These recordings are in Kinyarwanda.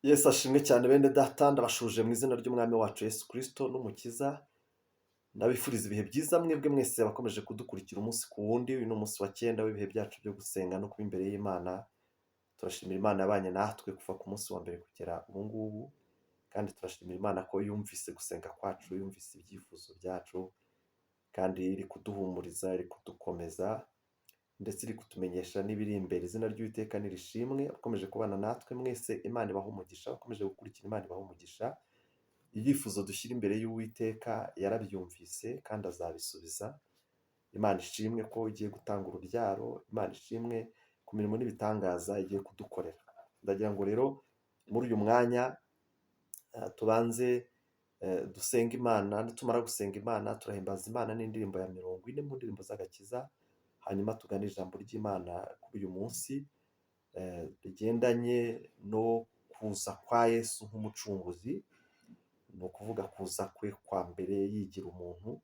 Yesu ashimwe cyane. Bene data, ndabasuhuje mu izina ry'Umwami wacu Yesu Kirisito n'Umukiza. Ndabifuriza ibihe byiza mwebwe mwese abakomeje kudukurikira umunsi ku wundi. Uyu ni umunsi wa 9 w'ibihe byacu byo gusenga no kuba imbere y'Imana. Turashimira Imana yabanye natwe kuva ku munsi wa mbere kugera ubu ngubu, kandi turashimira Imana ko yumvise gusenga kwacu, yumvise ibyifuzo byacu, kandi iri kuduhumuriza, iri kudukomeza, ndetse iri kutumenyesha n'ibiri imbere. Izina ry'Uwiteka nirishimwe. Abakomeje kubana natwe mwese, Imana ibaha umugisha. Abakomeje gukurikira, Imana ibaha umugisha. Ibyifuzo dushyira imbere y'Uwiteka yarabyumvise kandi azabisubiza. Imana ishimwe ko igiye gutanga urubyaro. Imana ishimwe ku mirimo n'ibitangaza igiye kudukorera. Ndagira ngo rero muri uyu mwanya tubanze dusenge Imana. Nitumara gusenga Imana, turahimbaza Imana n'indirimbo ya 40 mu ndirimbo z'agakiza, hanyuma tugane ijambo ry'Imana kuri uyu munsi rigendanye no kuza kwa Yesu nk'umucunguzi, ni ukuvuga kuza kwe kwa mbere yigira umuntu.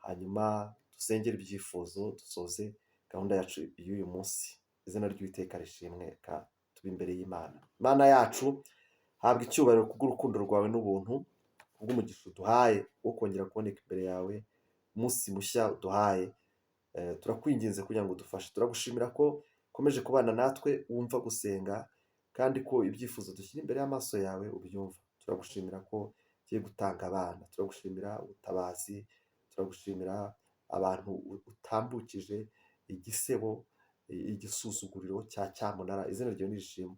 Hanyuma dusengere ibyifuzo, dusoze gahunda yacu y'uyu munsi. Izina ry'Uwiteka rishimwe. Ka tube imbere y'Imana. Imana yacu, habwa icyubahiro kubw'urukundo rwawe n'ubuntu, kubw'umugisha uduhaye wo kongera kuboneka imbere yawe, umunsi mushya uduhaye. Turakwinginze kugira ngo udufashe. Turagushimira ko ukomeje kubana natwe, wumva gusenga, kandi ko ibyifuzo dushyira imbere y'amaso yawe ubyumva. Turagushimira ko ugiye gutanga abana, turagushimira ubutabazi, turagushimira abantu utambukije igisebo, igisuzuguriro cya cyamunara. Izina ryawe nirishimwe.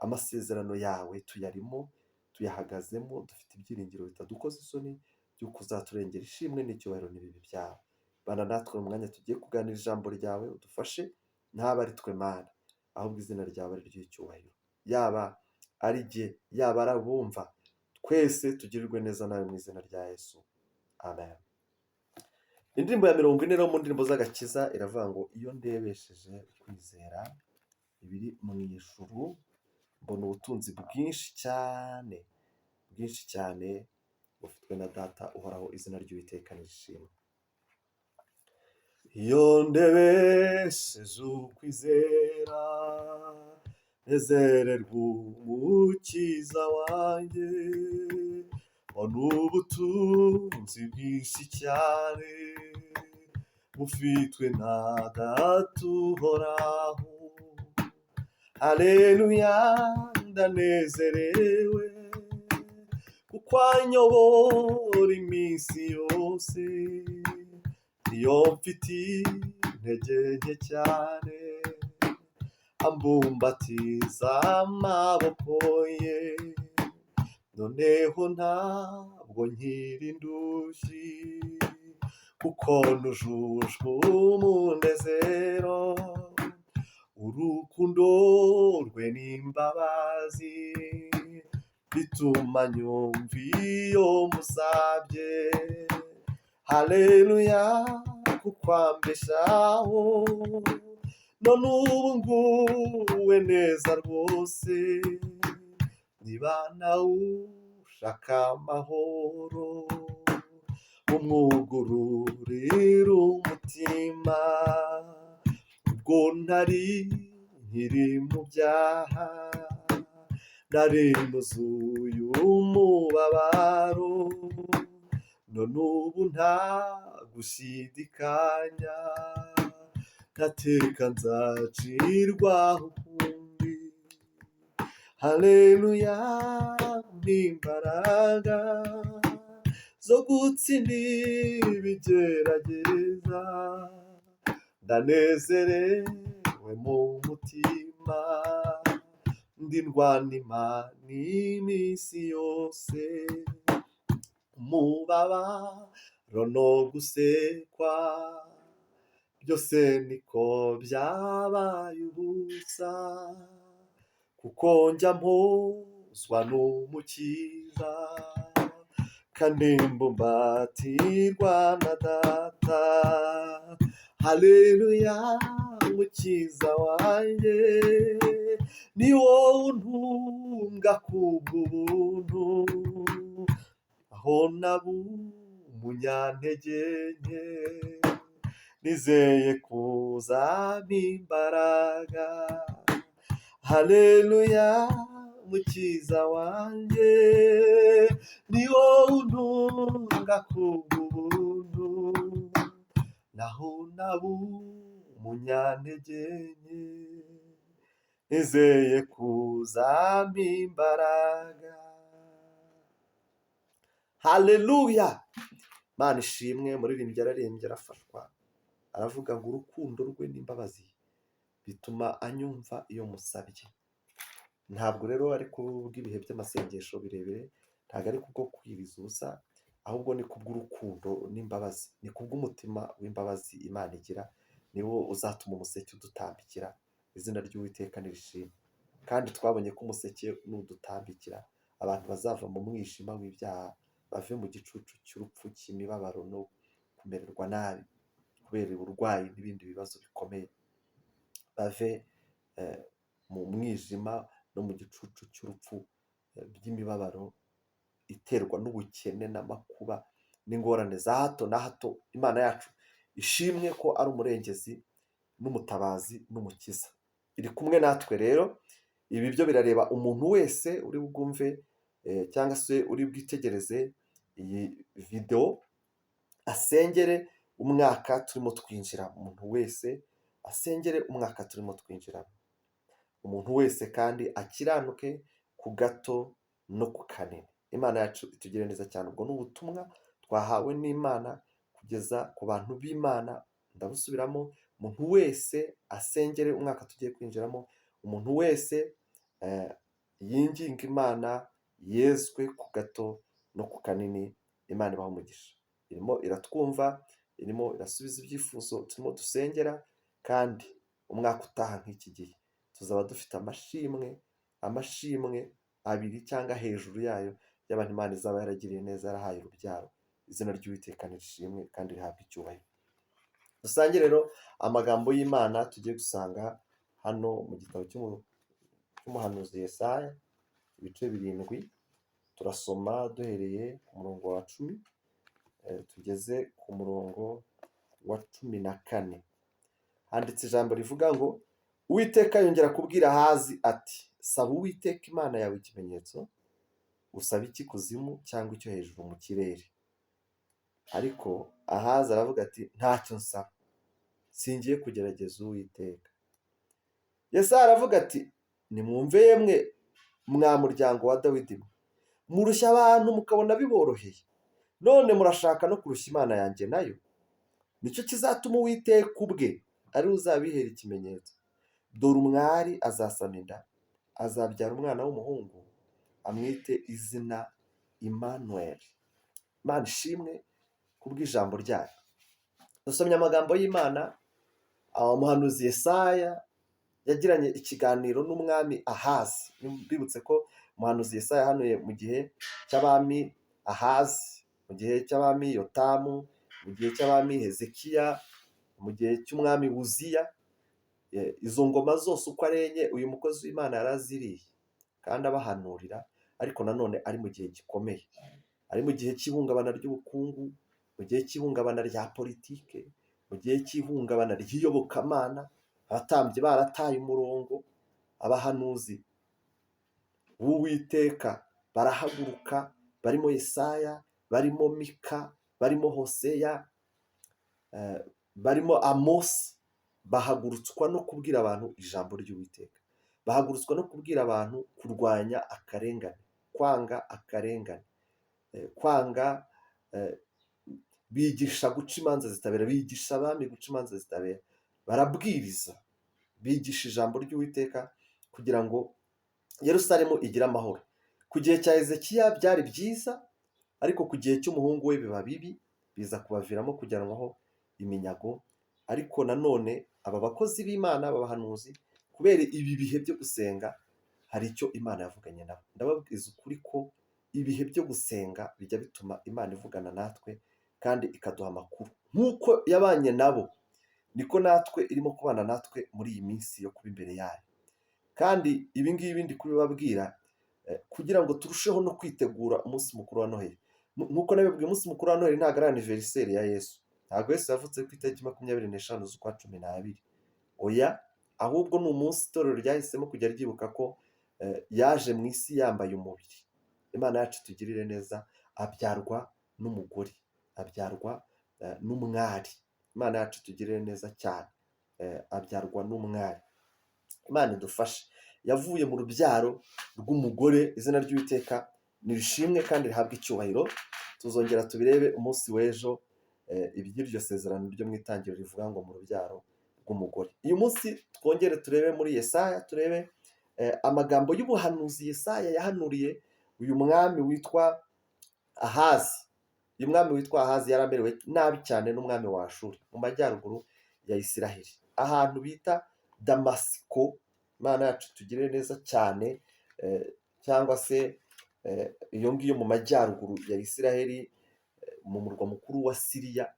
Amasezerano yawe tuyarimo, tuyahagazemo, dufite ibyiringiro bitadukoza isoni by'uko uzaturengera. Ishimwe n'icyubahiro n'ibibi byawe. Bana natwe mu mwanya tugiye kuganira ijambo ryawe, udufashe. Ntaba ari twe Mana, ahubwo izina ryawe ari ry'icyubahiro. Yaba ari jye, yaba ari abumva, twese tugirirwe neza nawe mu izina rya Yesu, amen. Indirimbo ya 40 rero mu ndirimbo z'agakiza iravuga ngo: "Iyo ndebesheje kwizera ibiri mu ijuru, mbona ubutunzi bwinshi cyane, bwinshi cyane bufitwe na Data uhoraho." Izina ry'Uwiteka nirishimwe. Iyo ndebesheje ukwizera, nezererwa Umukiza wanjye, mbona ubutunzi bwinshi cyane bufitwe na Data uhoraho. Haleluya, ndanezerewe kuko anyobora iminsi yose. Iyo mfite intege nke cyane, ambumbatiza amaboko ye. Noneho ntabwo nkiri indushyi, kuko nujujwe umunezero. Urukundo rwe n'imbabazi bituma nyumva iyo musabye. Haleluya, kuko ambeshaho. None ubu nguwe neza rwose. Niba nawe ushaka amahoro, umwugururira umutima. Ubwo ntari nkiri mu byaha, nari nuzuye umubabaro. None ubu nta gushidikanya, ntateka nzacirwaho ukundi. Haleluya, n'imbaraga zo gutsinda ibigerageza. Ndanezerewe mu mutima, ndindwa n'Imana iminsi yose. Umubabaro no gusekwa byose niko byabaye ubusa, kuko njya mpozwa n'Umukiza, kandi mbumbatirwa na Data. Haleluya, Mukiza wanjye, ni wowe untunga kubw'ubuntu. Aho naba umunyantege nke, nizeye kuzampa imbaraga. Haleluya, Mukiza wanjye, ni wowe untunga kubw'ubuntu, naho naba umunyantege nke, nizeye kuzampa imbaraga. Haleluya! Imana ishimwe. Umuririmbyi ararembye, arafashwa, aravuga ngo urukundo rwe n'imbabazi bituma anyumva iyo musabye. Ntabwo rero ari kubw'ibihe by'amasengesho birebire, ntabwo ari kubwo kwiriza ubusa, ahubwo ni kubw'urukundo n'imbabazi, ni kubw'umutima w'imbabazi Imana igira, niwo uzatuma umuseke udutambikira. Izina ry'Uwiteka nirishimwe. Kandi twabonye ko umuseke nudutambikira, abantu bazava mu mwijima w'ibyaha, bave mu gicucu cy'urupfu, cy'imibabaro no kumererwa nabi kubera uburwayi n'ibindi bibazo bikomeye, bave mu mwijima no mu gicucu cy'urupfu by'imibabaro iterwa n'ubukene n'amakuba n'ingorane za hato na hato. Imana yacu ishimwe ko ari umurengezi n'umutabazi n'umukiza, iri kumwe natwe. Rero ibi byo birareba umuntu wese uri bwumve cyangwa se uri bwitegereze iyi videwo, asengere umwaka turimo twinjira. Umuntu wese asengere umwaka turimo twinjiramo, umuntu wese kandi akiranuke ku gato no ku kanini. Imana yacu itugire neza cyane. Ubwo ni ubutumwa twahawe n'Imana kugeza ku bantu b'Imana. Ndabusubiramo: umuntu wese asengere umwaka tugiye kwinjiramo, umuntu wese yinginga Imana yezwe ku gato no ku kanini. Imana ibaha umugisha. Irimo iratwumva, irimo irasubiza ibyifuzo turimo dusengera, kandi umwaka utaha nk'iki gihe tuzaba dufite amashimwe, amashimwe abiri cyangwa hejuru yayo, y'abantu Imana izaba yaragiriye neza, yarahaye urubyaro. Izina ry'Uwiteka nirishimwe kandi rihabwe icyubahiro. Dusangire rero amagambo y'Imana tugiye gusanga hano mu gitabo cy'umuhanuzi Yesaya, ibice 7. Turasoma duhereye ku murongo wa 10 tugeze ku murongo wa 14. Handitse ijambo rivuga ngo: "Uwiteka yongera kubwira Ahazi ati: 'Saba Uwiteka Imana yawe ikimenyetso, usaba icy'ikuzimu cyangwa icyo hejuru mu kirere.' Ariko Ahazi aravuga ati: 'Ntacyo nsaba, singiye kugerageza Uwiteka.' Yesaya aravuga ati: 'Nimwumve yemwe mwa muryango wa Dawidi mwe, murushya abantu mukabona biboroheye, none murashaka no kurushya Imana yanjye nayo. Nicyo kizatuma Uwiteka ubwe ari we uzabihera ikimenyetso: dore umwari azasama inda, azabyara umwana w'umuhungu, amwite izina Immanuel.'" Imana ishimwe kubw'ijambo ryayo. Dusomye amagambo y'Imana. Umuhanuzi Yesaya yagiranye ikiganiro n'umwami Ahazi. Bibutse ko umuhanuzi Yesaya yahanuye mu gihe cy'abami Ahazi, mu gihe cy'abami Yotamu, mu gihe cy'abami Hezekiya, mu gihe cy'umwami Wuziya. Izo ngoma zose uko ari enye uyu mukozi w'Imana yaraziriye kandi abahanurira, ariko nanone ari mu gihe gikomeye, ari mu gihe cy'ihungabana ry'ubukungu, mu gihe cy'ihungabana rya politike, mu gihe cy'ihungabana ry'iyobokamana, abatambyi barataye umurongo. Abahanuzi b'Uwiteka barahaguruka, barimo Yesaya, barimo Mika, barimo Hoseya, barimo Amosi, bahagurutswa no kubwira abantu ijambo ry'Uwiteka, bahagurutswa no kubwira abantu kurwanya akarengane, kwanga akarengane, kwanga, bigisha guca imanza zitabera, bigisha abami guca imanza zitabera, barabwiriza, bigisha ijambo ry'Uwiteka kugira ngo Yerusalemu igire amahoro. Ku gihe cya Hezekiya byari byiza, ariko ku gihe cy'umuhungu we biba bibi, biza kubaviramo kujyanwaho iminyago. Ariko nanone aba bakozi b'Imana, aba bahanuzi, kubera ibi bihe byo gusenga, hari icyo Imana yavuganye nabo. Ndababwiza ukuri ko ibihe byo gusenga bijya bituma Imana ivugana natwe kandi ikaduha amakuru. Nk'uko yabanye nabo, niko natwe irimo kubana natwe muri iyi minsi yo kuba imbere yayo. Kandi ibi ngibi ndi kubibabwira kugira ngo turusheho no kwitegura umunsi mukuru wa Noheli. Nk'uko nabibabwiye, umunsi mukuru wa Noheli ntabwo ari anniversaire ya Yesu. Ntabwo Yesu yavutse ku itariki 25 z'ukwa 12. Oya, ahubwo ni umunsi itorero ryahisemo kujya ryibuka ko Yaje mu isi yambaye umubiri. Imana yacu itugirire neza, abyarwa n'umugore, abyarwa n'umwari. Imana yacu itugirire neza cyane, abyarwa n'umwari. Imana idufashe. Yavuye mu rubyaro rw'umugore, izina ry'Uwiteka nirishimwe kandi rihabwe icyubahiro. Tuzongera tubirebe umunsi w'ejo, iby'iryo sezerano ryo mu itangiriro rivuga ngo mu rubyaro rw'umugore. Uyu munsi twongere turebe muri Yesaya, turebe amagambo y'ubuhanuzi Yesaya yahanuriye uyu mwami witwa Ahazi. Uyu mwami witwa Ahazi yari amerewe nabi cyane n'umwami wa Ashuri mu majyaruguru ya Isiraheli, ahantu bita Damasiko. Imana yacu tugire neza cyane, cyangwa se iyo ngiyo mu majyaruguru ya Isiraheli, mu murwa mukuru wa Siriya,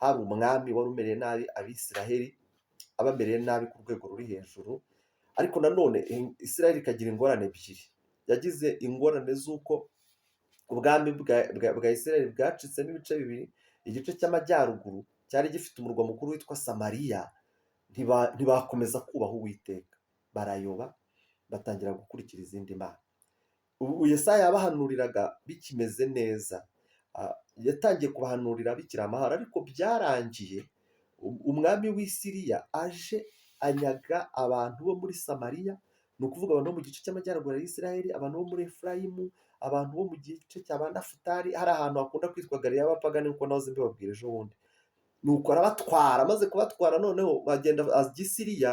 hari umwami wari umereye nabi Abisiraheli, abamereye nabi ku rwego ruri hejuru. Ariko nanone Isiraheli ikagira ingorane ebyiri. Yagize ingorane z'uko ubwami bwa Isiraheli bwacitsemo ibice bibiri. Igice cy'amajyaruguru cyari gifite umurwa mukuru witwa Samariya, ntibakomeza kubaha Uwiteka, barayoba, batangira gukurikira izindi mana. Ubu Yesaya yabahanuriraga bikimeze neza, yatangiye kubahanurira bikiri amahoro, ariko byarangiye umwami w'i Siriya aje anyaga abantu bo muri Samariya, ni ukuvuga abantu bo mu gice cy'amajyaruguru ya Isiraheli, abantu bo muri Efurayimu, abantu bo mu gice cya ba Nafutali, hari ahantu hakunda kwitwa Galilaya y'abapagani nk'uko nahoze mbibabwira ejo bundi. Nuko arabatwara, amaze kubatwara noneho bagenda ajya i Siriya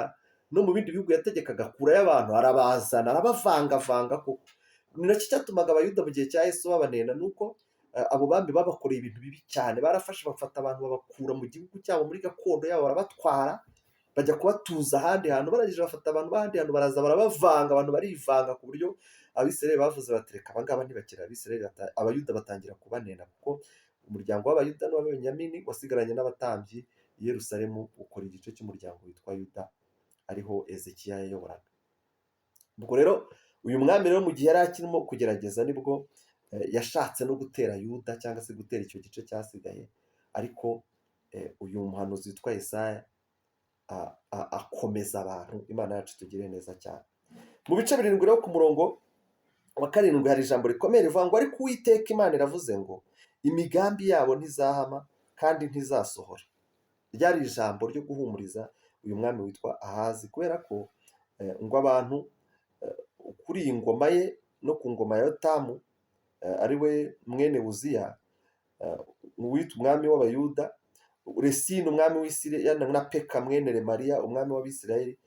no mu bindi bihugu yategekaga, akurayo abantu arabazana, arabavangavanga koko. Ni nacyo cyatumaga Abayuda mu gihe cya Yesu babanena, ni uko abo bami babakoreye ibintu bibi cyane. Barafashe bafata abantu babakura mu gihugu cyabo, muri gakondo yabo, barabatwara bajya kubatuza ahandi hantu. Barangije bafata abantu b'ahandi hantu baraza barabavanga, abantu barivanga ku buryo Abisirayeli bavuze bati: "Reka, abangaba ntibakiri Abisirayeli." Abayuda batangira kubanena, kuko umuryango w'Abayuda n'uw'Abenyamini wasigaranye n'abatambyi i Yerusalemu, ukora igice cy'umuryango witwa Yuda, ariho Ezekiya yayoboraga. Ubwo rero uyu mwami rero mu gihe yari akirimo kugerageza, nibwo yashatse no gutera Yuda cyangwa se gutera icyo gice cyasigaye, ariko uyu muhanuzi witwa Yesaya akomeza abantu. Imana yacu tugire neza cyane. Mu bice 7 rero, ku murongo wa 7, hari ijambo rikomeye rivuga ngo: "Ariko Uwiteka Imana iravuze ngo imigambi yabo ntizahama kandi ntizasohora." Ryari ijambo ryo guhumuriza uyu mwami witwa Ahazi, kubera ko ngo abantu kuri iyi ngoma ye no ku ngoma ya Yotamu, ari we mwene Uziya, uwitwa umwami w'Abayuda, Resini umwami w'Isirayeli na Peka mwene Remariya umwami w'Abisirayeli,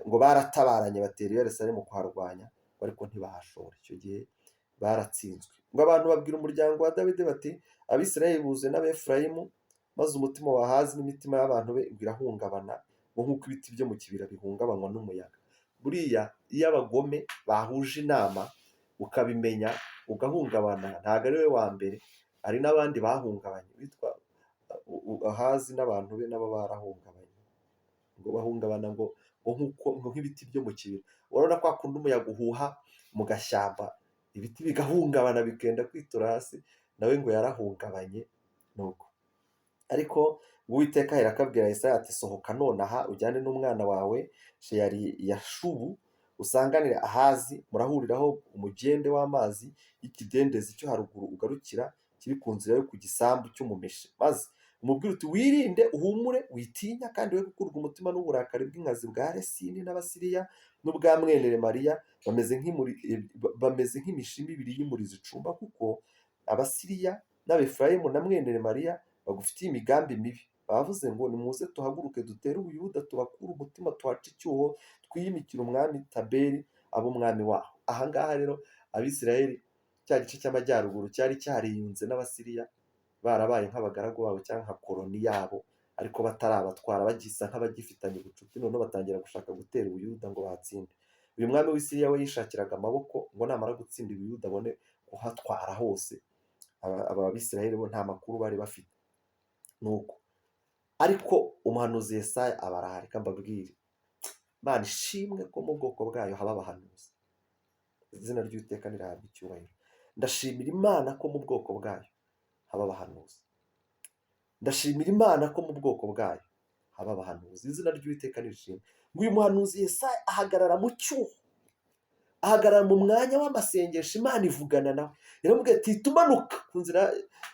ngo baratabaranye batera i Yerusalemu kuharwanya, ariko ntibahashobora. Icyo gihe baratsinzwe. Ngo abantu babwira umuryango wa Dawidi bati: "Abisirayeli buzuye n'Abefurayimu." Maze umutima wa Ahazi n'imitima y'abantu be ngo irahungabana, ngo nk'uko ibiti byo mu kibira bihungabanywa n'umuyaga. Buriya iyo abagome bahuje inama ukabimenya ugahungabana, ntabwo ari we wa mbere, hari n'abandi bahungabanye. Witwa Ahazi n'abantu be nabo barahungabanye, ngo bahungabana ngo nk'uko ngo nk'ibiti byo mu kibira. Urabona kwa kundi umuyaga uhuha mu gashyamba, ibiti bigahungabana bikenda kwitura hasi, nawe ngo yarahungabanye nuko. Ariko Uwiteka ahera akabwira Yesaya ati: "Sohoka nonaha ujyane n'umwana wawe Sheyari Yashubu, usanganire Ahazi, murahuriraho umugende w'amazi y'ikidendezi cyo haruguru ugarukira, kiri ku nzira yo ku gisambu cy'umumeshi, maze umubwire uti: 'Wirinde, uhumure, witinya kandi we gukurwa umutima n'uburakari bw'inkazi bwa Resini n'Abasiriya n'ubwa mwene Remaliya, bameze nk'imishumi ibiri y'umurizo icumba, kuko Abasiriya n'Abefurayimu na mwene Remaliya bagufitiye imigambi mibi. Bavuze ngo: Nimuze tuhaguruke dutere Ubuyuda, tubakure umutima, tuhace icyuho, twiyimikire umwami Taberi abe umwami waho.'" Ahangaha rero Abisirayeli, cya gice cy'amajyaruguru cyari cyariyunze n'Abasiriya, barabaye nk'abagaragu babo cyangwa nka koroni yabo, ariko batarabatwara, bagisa nk'abagifitanye ubucuti. Noneho batangira gushaka gutera Ubuyuda ngo bahatsinde. Uyu mwami w'Isiriya we yishakiraga amaboko, ngo namara gutsinda Ubuyuda abone kuhatwara hose. Aba Bisirayeli bo nta makuru bari bafite. Nuko ariko umuhanuzi Yesaya aba arahari. Reka mbabwire, Imana ishimwe ko mu bwoko bwayo haba abahanuzi. Izina ry'Uwiteka nirihabwe icyubahiro. Ndashimira Imana ko mu bwoko bwayo haba abahanuzi. Ndashimira Imana ko mu bwoko bwayo haba abahanuzi. Izina ry'Uwiteka nirishimwe. Ngo uyu muhanuzi Yesaya ahagarara mu cyuho. Ahagarara mu mwanya w'amasengesho, Imana ivugana nawe, iramubwira ati: "Tumanuka ku nzira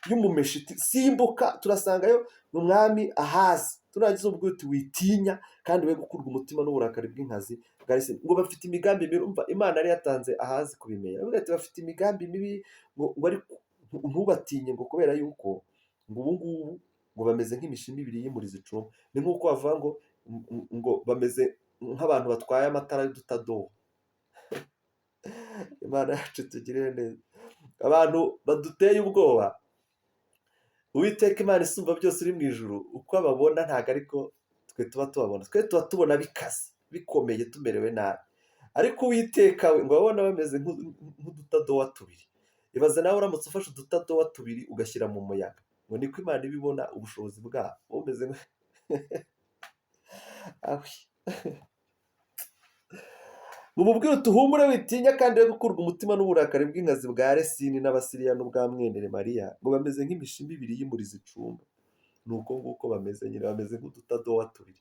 y'umumeshi, iti, simbuka, turasangayo umwami Ahazi. Turangiza umubwira uti: 'Witinya kandi we gukurwa umutima n'uburakari bw'inkazi bwa Resini.'" Ngo bafite imigambi mibi. Umva, Imana yari yatanze Ahazi kubimenya. Iramubwira ati: "Bafite imigambi mibi," ngo ariko ntubatinye, ngo kubera yuko ngo ubu ngubu ngo bameze nk'imishumi ibiri y'imurizo icumba. Ni nk'uko bavuga ngo bameze nk'abantu batwaye amatara y'udutadowa. Imana yacu tugirire neza. Abantu baduteye ubwoba, Uwiteka Imana isumba byose uri mu ijuru uko ababona ntabwo ariko twe tuba tubabona. Twe tuba tubona bikaze, bikomeye, tumerewe nabi, ariko Uwiteka we ngo ababona bameze nk'udutadowa tubiri. Ibaze nawe uramutse ufashe udutadowa tubiri ugashyira mu muyaga, ngo niko Imana iba ibona ubushobozi bwabo bumeze. Awi, ngo umubwire uti: "Uhumure, witinya kandi we gukurwa umutima n'uburakari bw'inkazi bwa Resini n'Abasiriya n'ubwa mwene Remaliya." Ngo bameze nk'imishumi ibiri y'imurizo icumba. Ni uko nguko bameze nyine, bameze nk'udutadowa tubiri.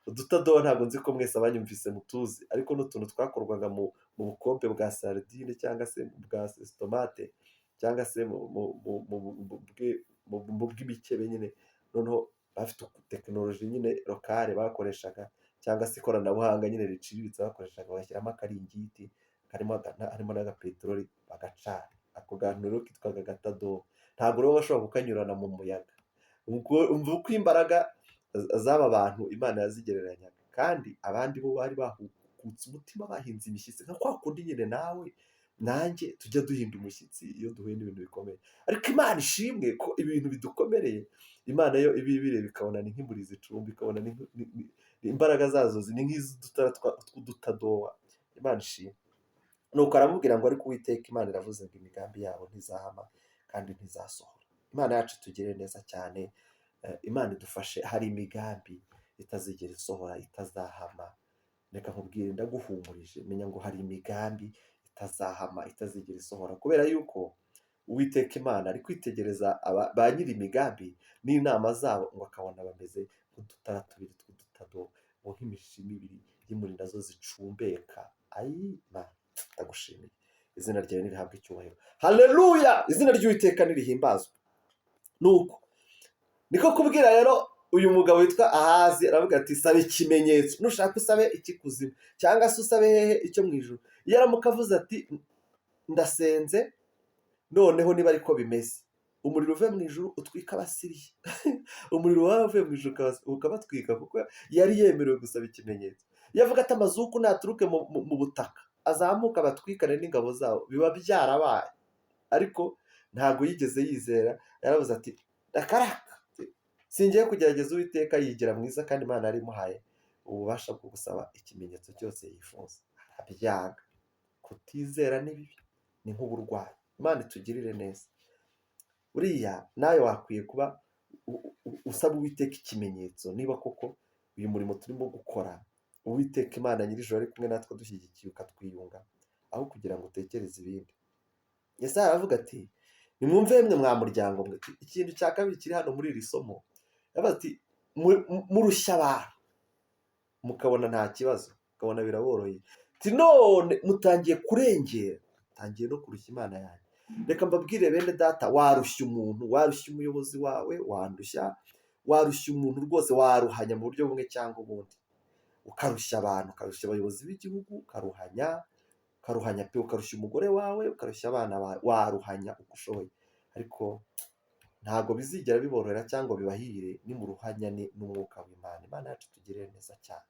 Udutadowa ntabwo nzi ko mwese abanyumvise mutuzi, ariko n'utuntu twakorwaga mu bukombe bwa sardine cyangwa se bwa tomate cyangwa se mu bw'imikebe nyine. Noneho bafite tekinoloji nyine locale bakoreshaga, cyangwa se ikoranabuhanga nyine riciriritse bakoreshaga, bagashyiramo akaringiti karimo harimo n'agapeteroli, bagacana. Ako kantu rero kitwaga agatadowa. Ntabwo rero bashobora kukanyurana mu muyaga. Umva uko imbaraga z'aba bantu Imana yazigereranyaga, kandi abandi bo bari bahukutse umutima, bahinze imishyitsi, nka kwa kundi nyine nawe nanjye tujya duhinda umushyitsi iyo duhuye n'ibintu bikomeye. Ariko Imana ishimwe ko ibintu bidukomereye, Imana yo iba ibireba ikabona ni nk'imurizo icumbi, ikabona ni imbaraga zazo ni nk'iz'udutara tw'udutadowa. Imana ishimwe. Nuko aramubwira ngo: "Ariko Uwiteka Imana iravuze ngo imigambi yabo ntizahama kandi ntizasohora." Imana yacu itugirire neza cyane. Imana idufashe. Hari imigambi itazigera isohora, itazahama. Reka nkubwire, ndaguhumurije, menya ngo hari imigambi itazahama, itazigera isohora, kubera yuko Uwiteka Imana ari kwitegereza ba nyiri imigambi n'inama zabo, ngo akabona bameze nk'udutara tubiri tw'udutadowa, ngo nk'imishumi ibiri y'imuri nazo zicumbeka. Ayi Mana, ndagushimiye, izina ryawe nirihabwe icyubahiro. Haleluya, izina ry'Uwiteka nirihimbazwe. Nuko niko kubwira rero uyu mugabo witwa Ahazi, aravuga ati: "Saba ikimenyetso, nushaka usabe ikikuzimu cyangwa se usabe hehe icyo mu ijuru." Iyo aramuka avuze ati: "Ndasenze, noneho niba ariko bimeze, umuriro uve mu ijuru utwika Abasiriya," umuriro waba uvuye mu ijuru ukabatwika, kuko yari yemerewe gusaba ikimenyetso. Iyo avuga ati: "Amazuku naturuke mu butaka azamuka abatwikane n'ingabo zabo," biba byarabaye. Ariko ntabwo yigeze yizera, yaravuze ati: "Rakaraka, singiye kugerageza Uwiteka." Yigira mwiza, kandi Imana yari imuhaye ububasha bwo gusaba ikimenyetso cyose yifuza, arabyanga. Kutizera ni bibi, ni nk'uburwayi. Imana itugirire neza. Buriya nawe wakwiye kuba usaba Uwiteka ikimenyetso niba koko uyu murimo turimo gukora, Uwiteka Imana nyir'ijuru ari kumwe natwe, dushyigikiye, ukatwiyunga, aho kugira ngo utekereze ibindi. Yesaya aravuga ati: "Nimwumve yemwe mwa muryango mwe." Ikintu cya kabiri kiri hano muri iri somo, aravuga ati: "Murushya abantu mukabona nta kibazo, mukabona biraboroheye." Ati: "None mutangiye kurengera, mutangiye no kurushya Imana yanjye." Reka mbabwire bene data, warushya umuntu, warushya umuyobozi wawe, wandushya, warushya umuntu rwose, waruhanya mu buryo bumwe cyangwa ubundi, ukarushya abantu, ukarushya abayobozi b'igihugu, ukaruhanya, ukaruhanya pe, ukarushya umugore wawe, ukarushya abana bawe, waruhanya uko ushoboye, ariko ntabwo bizigera biborohera cyangwa bibahire nimuruhanya n'umwuka w'Imana. Imana yacu tugirire neza cyane.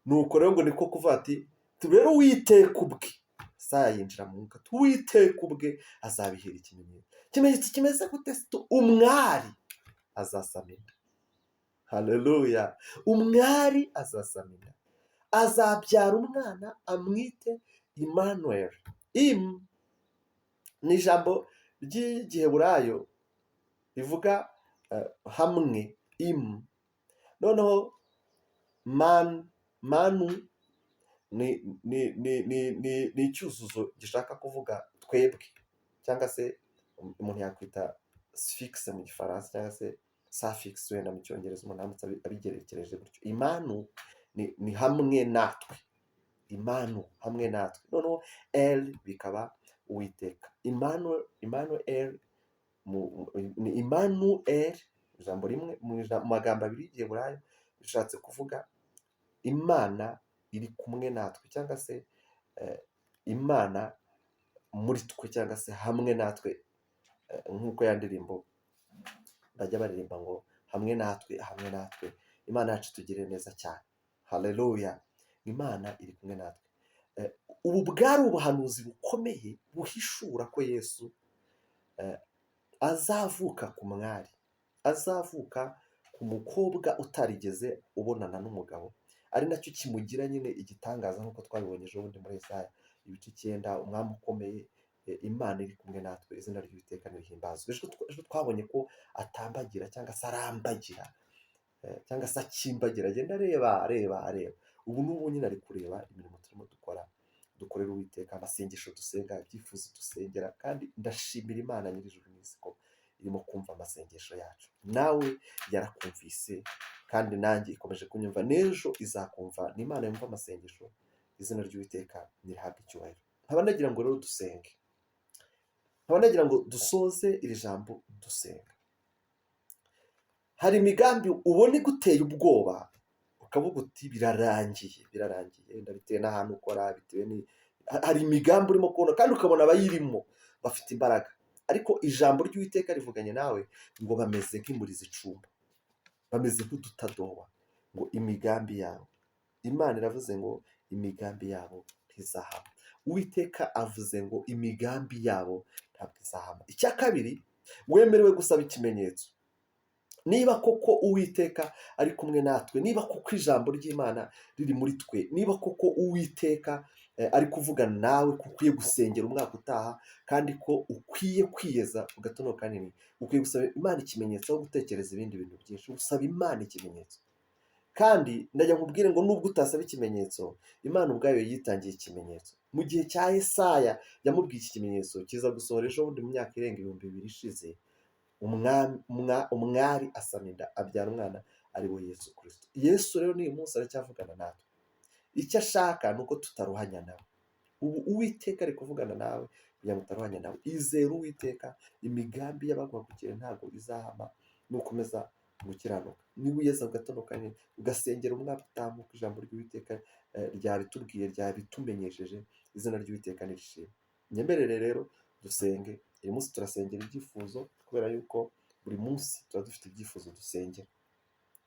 Nuko rero ngo niko kuvuga ati: "Rero Uwiteka ubwe." Yesaya yinjira mu mwuka: "Uwiteka ubwe azabihera ikimenyetso." Ikimenyetso kimeze gute? Umwari azasama inda. Haleluya! Umwari azasama inda, azabyara umwana, amwite Emmanuel. Im ni ijambo ry'Igiheburayo rivuga hamwe, im. Noneho man, manu ni icyuzuzo gishaka kuvuga twebwe, cyangwa se umuntu yakwita suffixe mu Gifaransa, cyangwa se suffix wenda mu Cyongereza, umuntu aramutse abigerekereje gutyo. Imanu ni hamwe natwe. Imanu, hamwe natwe. Noneho El bikaba Uwiteka. Imanu El ni Imanu El, ijambo rimwe mu magambo abiri y'Igiheburayo bishatse kuvuga Imana iri kumwe natwe, cyangwa se Imana muri twe, cyangwa se hamwe natwe, nk'uko ya ndirimbo bajya baririmba ngo hamwe natwe, hamwe natwe. Imana yacu itugirire neza cyane. Haleluya! Imana iri kumwe natwe. Ubu bwari ubuhanuzi bukomeye buhishura ko Yesu azavuka ku mwari, azavuka ku mukobwa utarigeze ubonana n'umugabo, ari nacyo kimugira nyine igitangaza, nk'uko twabibonye ejo bundi muri Yesaya ibice 9, umwami ukomeye, Imana iri kumwe natwe, izina ry'Uwiteka nirihimbazwe. Ejo twabonye ko atambagira cyangwa se arambagira, cyangwa se akimbagira, agenda areba, areba, areba. Ubu n'ubu nyine ari kureba imirimo turimo dukora, dukorera Uwiteka, amasengesho dusenga, ibyifuzo dusengera, kandi ndashimira Imana nyir'ijuru n'isi ko irimo kumva amasengesho yacu. Nawe yarakumvise, kandi nanjye ikomeje kunyumva, n'ejo izakumva. Ni Imana yumva amasengesho, izina ry'Uwiteka nirihabwe icyubahiro. Nkaba nagira ngo rero dusenge, nkaba nagira ngo dusoze iri jambo dusenga. Hari imigambi ubona iguteye ubwoba, ukavuga uti birarangiye, birarangiye, wenda bitewe n'ahantu ukora, bitewe ni hari imigambi urimo kubona kandi ukabona abayirimo bafite imbaraga, ariko ijambo ry'Uwiteka rivuganye nawe ngo bameze nk'imuri zicumba, bameze nk'udutadowa, ngo imigambi yabo, Imana iravuze ngo imigambi yabo ntizahama. Uwiteka avuze ngo imigambi yabo ntabwo izahama. Icya kabiri, wemerewe gusaba ikimenyetso. Niba koko Uwiteka ari kumwe natwe, niba koko ijambo ry'Imana riri muri twe, niba koko Uwiteka ari kuvugana nawe ko ukwiye gusengera umwaka utaha, kandi ko ukwiye kwiyeza ku gatono kanini, ukwiye gusaba Imana ikimenyetso aho gutekereza ibindi bintu byinshi. Usaba Imana ikimenyetso. Kandi ndajya nkubwire ngo nubwo utasaba ikimenyetso, Imana ubwayo yitangiye ikimenyetso. Mu gihe cya Yesaya yamubwiye iki kimenyetso, kiza gusohora ejo bundi mu myaka irenga 2000 ishize, umwari asama inda, abyara umwana, ari we Yesu Kirisito. Yesu rero n'uyu munsi aracyavugana natwe. Icyo ashaka ni uko tutaruhanya nawe. Ubu Uwiteka ari kuvugana nawe kugira ngo utaruhanya nawe. Izere Uwiteka, imigambi y'abaguhagurukiye ntabwo izahama nukomeza gukiranuka. Niba uyeza ku gatondo kanini, ugasengera umwaka utaha nk'uko ijambo ry'Uwiteka ryabitubwiye, ryabitumenyesheje, izina ry'Uwiteka nirishimwe. Nyemerere rero dusenge. Uyu munsi turasengera ibyifuzo, kubera yuko buri munsi tuba dufite ibyifuzo dusengera.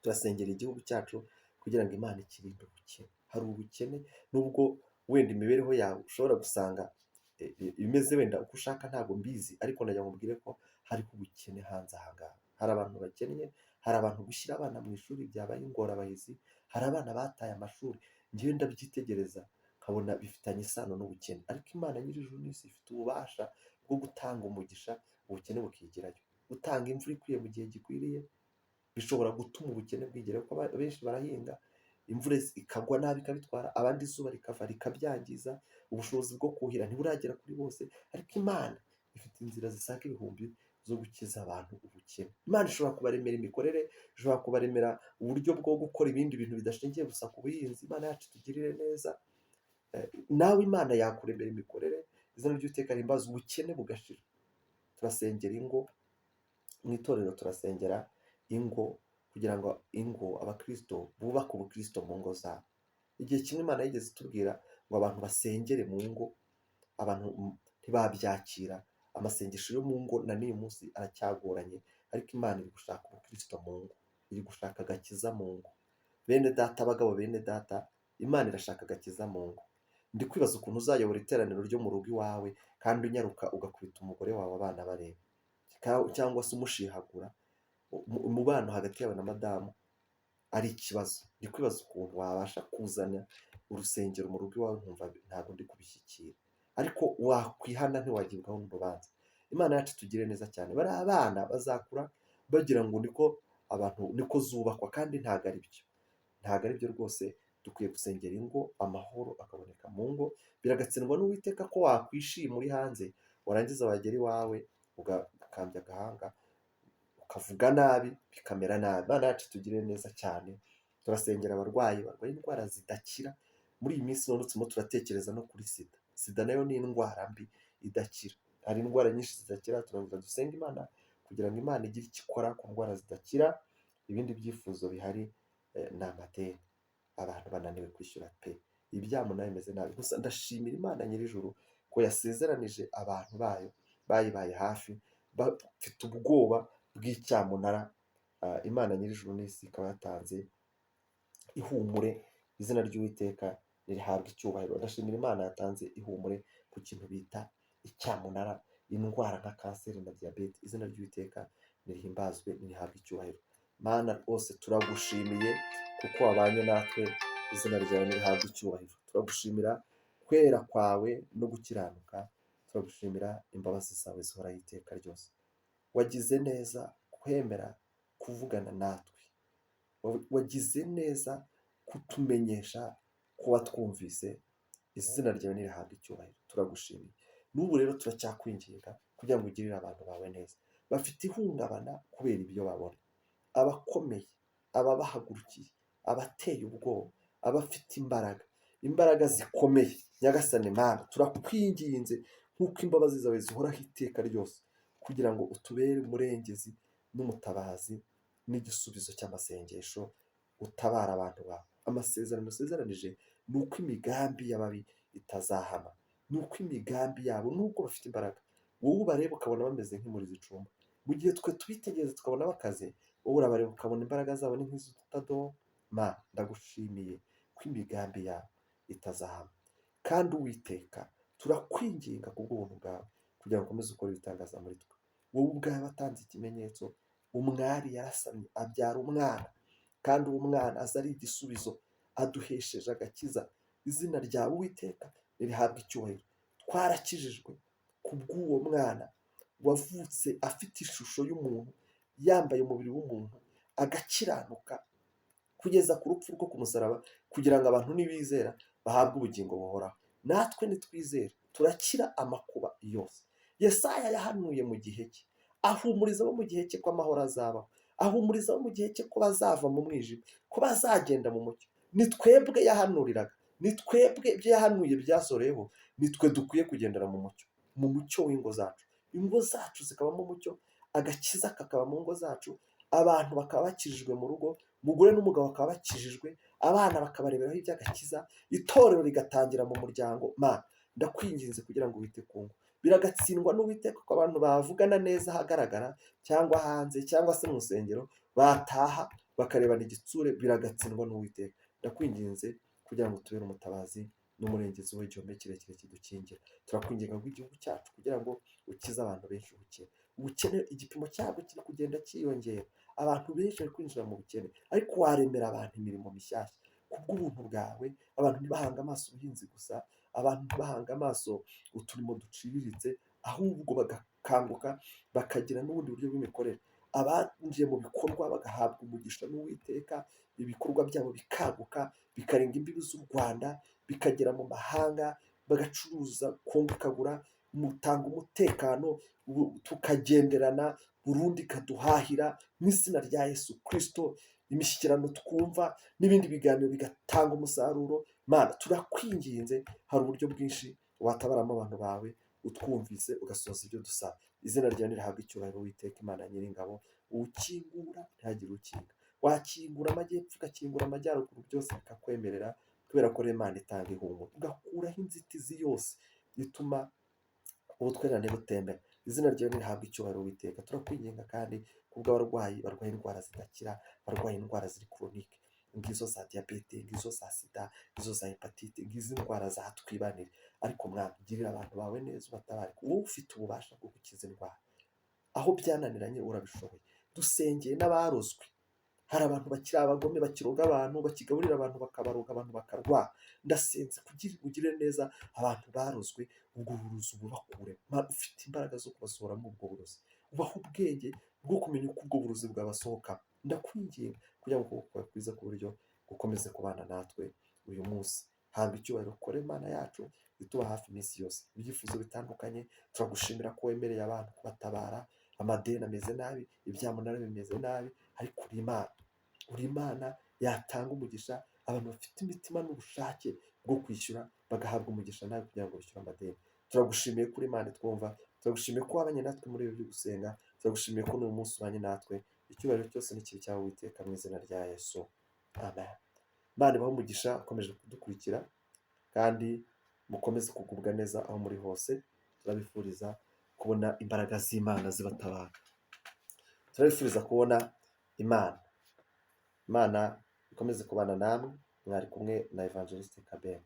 Turasengera igihugu cyacu kugira ngo Imana ikirinde ubukene. Hari ubukene, nubwo wenda imibereho yawe ushobora gusanga imeze wenda uko ushaka, ntabwo mbizi, ariko ndagira ngo nkubwire ko hariho ubukene hanze aha ngaha. Hari abantu bakennye, hari abantu gushyira abana mu ishuri byabaye ingorabahizi, hari abana bataye amashuri. Njyewe ndabyitegereza nkabona bifitanye isano n'ubukene, ariko Imana nyir'ijuru n'isi ifite ububasha bwo gutanga umugisha, ubukene bukigirayo. Gutanga imvura ikwiye mu gihe gikwiriye bishobora gutuma ubukene bwigirayo, kuko benshi barahinga, imvura ikagwa nabi ikabitwara, abandi izuba rikava rikabyangiza, ubushobozi bwo kuhira ntiburagera kuri bose, ariko Imana ifite inzira zisaga ibihumbi zo gukiza abantu ubukene. Imana ishobora kubaremera imikorere, ishobora kubaremera uburyo bwo gukora ibindi bintu bidashingiye gusa ku buhinzi. Imana yacu itugirire neza. Nawe Imana yakuremera imikorere, izina ry'Uwiteka rihimbaze, ubukene bugashira. Turasengera ingo mu itorero, turasengera ingo kugira ngo ingo, abakristo bubake ubukristo mu ngo zabo. Igihe kimwe Imana yigeze itubwira ngo abantu basengere mu ngo, abantu ntibabyakira. Amasengesho yo mu ngo na n'uyu munsi aracyagoranye, ariko Imana iri gushaka ubukristo mu ngo, iri gushaka agakiza mu ngo. Bene data, abagabo, bene data, Imana irashaka agakiza mu ngo. Ndi kwibaza ukuntu uzayobora iteraniro ryo mu rugo iwawe kandi unyaruka ugakubita umugore wawe abana bareba, cyangwa se umushihagura, umubano hagati yawe na madamu ari ikibazo. Ndi kwibaza ukuntu wabasha kuzana urusengero mu rugo iwawe, nkumva ntabwo ndi kubishyikira, ariko wakwihana ntiwagibwaho n'urubanza. Imana yacu itugire neza cyane. Bariya abana bazakura bagira ngo niko abantu niko zubakwa, kandi ntabwo ari byo, ntabwo ari byo rwose. Dukwiye gusengera ingo, amahoro akaboneka mu ngo. Biragatsindwa n'Uwiteka ko wakwishima uri hanze, warangiza wagera iwawe ugakambya agahanga, ukavuga nabi, bikamera nabi. Imana yacu itugirire neza cyane. Turasengera abarwayi barwaye indwara zidakira. Muri iyi minsi none turimo turatekereza no kuri sida. Sida nayo ni indwara mbi idakira. Hari indwara nyinshi zidakira, turakomeza dusenga Imana kugira ngo Imana igire icyo ikora ku ndwara zidakira. Ibindi byifuzo bihari ni amadeni, abantu bananiwe kwishyura pe, ibyamunara bimeze nabi. Gusa ndashimira Imana nyir'ijuru ko yasezeranije abantu bayo bayibaye hafi, bafite ubwoba bw'icyamunara. Imana nyir'ijuru n'isi ikaba yatanze ihumure, izina ry'Uwiteka ririhabwa icyubahiro. Ndashimira Imana yatanze ihumure ku kintu bita icyamunara, indwara nka kanseri na diyabete. Izina ry'Uwiteka nirihimbazwe, nirihabwe icyubahiro. Mana rwose turagushimiye kuko wabanye natwe, izina ryawe nirihabwe icyubahiro. Turagushimira kwera kwawe no gukiranuka, turagushimira imbabazi zawe zihoraho iteka ryose. Wagize neza kwemera kuvugana natwe, wagize neza kutumenyesha ko watwumvise, izina ryawe nirihabwe icyubahiro. Turagushimiye. N'ubu rero turacyakwinginga kugira ngo ugirire abantu bawe neza bafite ihungabana kubera ibyo babona, abakomeye, ababahagurukiye, abateye ubwoba, abafite imbaraga, imbaraga zikomeye. Nyagasani Mana, turakwinginze nk'uko imbabazi zawe zihoraho iteka ryose, kugira ngo utubere umurengezi n'umutabazi n'igisubizo cy'amasengesho, utabara abantu bawe. Amasezerano usezeranije ni uko imigambi y'ababi itazahama, ni uko imigambi yabo nubwo bafite imbaraga, wowe ubareba ukabona bameze nk'imuri zicumba, mu gihe twe tubitegereza tukabona bakaze, wowe urabareba ukabona imbaraga zabo ni nk'iz'ututadowa. Mana, ndagushimiye ko imigambi yabo itazahama. Kandi Uwiteka, turakwinginga kubw'ubuntu bwawe kugira ngo ukomeze ukore ibitangaza muri twe. Wowe ubwawe watanze ikimenyetso, umwari yarasamye abyara umwana, kandi uwo mwana aza ari igisubizo, aduhesheje agakiza. Izina ryawe Uwiteka ririhabwa icyubahiro. Twarakijijwe kubw'uwo mwana wavutse afite ishusho y'umuntu, yambaye umubiri w'umuntu, agakiranuka kugeza ku rupfu rwo ku musaraba, kugira ngo abantu nibizera bahabwe ubugingo buhoraho. Natwe nitwizera turakira amakuba yose. Yesaya yahanuye mu gihe cye, ahumuriza abo mu gihe cye ko amahoro azabaho, ahumuriza abo mu gihe cye ko bazava mu mwijima, ko bazagenda mu mucyo. Ni twebwe yahanuriraga, ni twebwe ibyo yahanuye byasohoreyeho, ni twe dukwiye kugendera mu mucyo, mu mucyo w'ingo zacu, ingo zacu zikabamo umucyo, agakiza kakaba mu ngo zacu, abantu bakaba bakijijwe mu rugo, umugore n'umugabo bakaba bakijijwe, abana bakabareberaho iby'agakiza, itorero rigatangira mu muryango. Mana, ndakwinginze kugira ngo wite ku ngo. Biragatsindwa n'Uwiteka ko abantu bavugana neza ahagaragara cyangwa hanze cyangwa se mu rusengero, bataha bakarebana igitsure, biragatsindwa n'Uwiteka. Ndakwinginze kugira ngo tubere umutabazi n'umurengezi w'igihome kirekire kidukingira. Turakwinginga ngo igihugu cyacu kugira ngo ukize abantu benshi ubukene. Ubukene igipimo cyabwo kiri kugenda cyiyongera, abantu benshi bari kwinjira mu bukene, ariko waremera abantu imirimo mishyashya kubw'ubuntu bwawe. Abantu ntibahange amaso ubuhinzi gusa, abantu ntibahange amaso uturimo duciriritse, ahubwo bagakanguka bakagira n'ubundi buryo bw'imikorere. Abinjiye mu bikorwa bagahabwa umugisha n'Uwiteka, ibikorwa byabo bikaguka, bikarenga imbibi z'u Rwanda, bikagera mu mahanga, bagacuruza, Kongo ikagura, mutanga umutekano, tukagenderana, Burundi ikaduhahira mu izina rya Yesu Kristo, imishyikirano twumva n'ibindi biganiro bigatanga umusaruro. Mana, turakwinginze, hari uburyo bwinshi watabaramo abantu bawe, utwumvise ugasohoza ibyo dusaba. Izina ryawe nirihabwe icyubahiro, Uwiteka Imana nyiringabo. Ukingura ntihagire ukinga, wakingura amajyepfo ugakingura amajyaruguru, byose bikakwemerera, kubera ko Imana itanga ihumure, ugakuraho inzitizi yose ituma ubutwererane butemera. Izina ryawe nirihabwe icyubahiro, Uwiteka. Turakwinginga kandi kubw'abarwayi barwaye indwara zidakira, barwaye indwara ziri chronique, ngizo za diyabete, ngizo za sida, ngizo za hépatite, ngizo ndwara za twibanire. Ariko Mwami, girira abantu bawe neza, ubatabare. Wowe ufite ububasha bwo gukiza indwara, aho byananiranye urabishoboye. Dusengeye n'abarozwe. Hari abantu bakiri abagome, bakiroga abantu, bakigaburira abantu, bakabaroga abantu bakarwara. Ndasenze kugira ugire neza abantu barozwe, ubwo burozi ububakure. Ufite imbaraga zo kubasohoramo ubwo burozi, ubaha ubwenge bwo kumenya uko ubwo burozi bwabasohoka. Ndakwinginga kugira ngo ukuboko kwawe kwiza ku buryo gukomeze kubana natwe uyu munsi. Habwa icyubahiro, kore Imana yacu ituba hafi iminsi yose. Ibyifuzo bitandukanye, turagushimira ko wemereye abantu kubatabara. Amadeni ameze nabi, ibyamunara bimeze nabi, ariko uri Imana, uri Imana yatanga umugisha abantu bafite imitima n'ubushake bwo bwo kwishyura, bagahabwa umugisha nawe kugira ngo bishyure amadeni. Turagushimiye kuri Imana twumva, turagushimiye ko wabanye natwe muri ibi byo gusenga, turagushimiye ko n'uyu munsi ubanye natwe. Icyubahiro cyose n'ikibi cyawe Uwiteka, mu izina rya Yesu, amen. Imana ibahe umugisha ukomeje kudukurikira, kandi mukomeze kugubwa neza aho muri hose. Turabifuriza kubona imbaraga z'Imana zibatabara, turabifuriza kubona Imana. Imana ikomeze kubana namwe. Mwari kumwe na Evangeliste Kabera.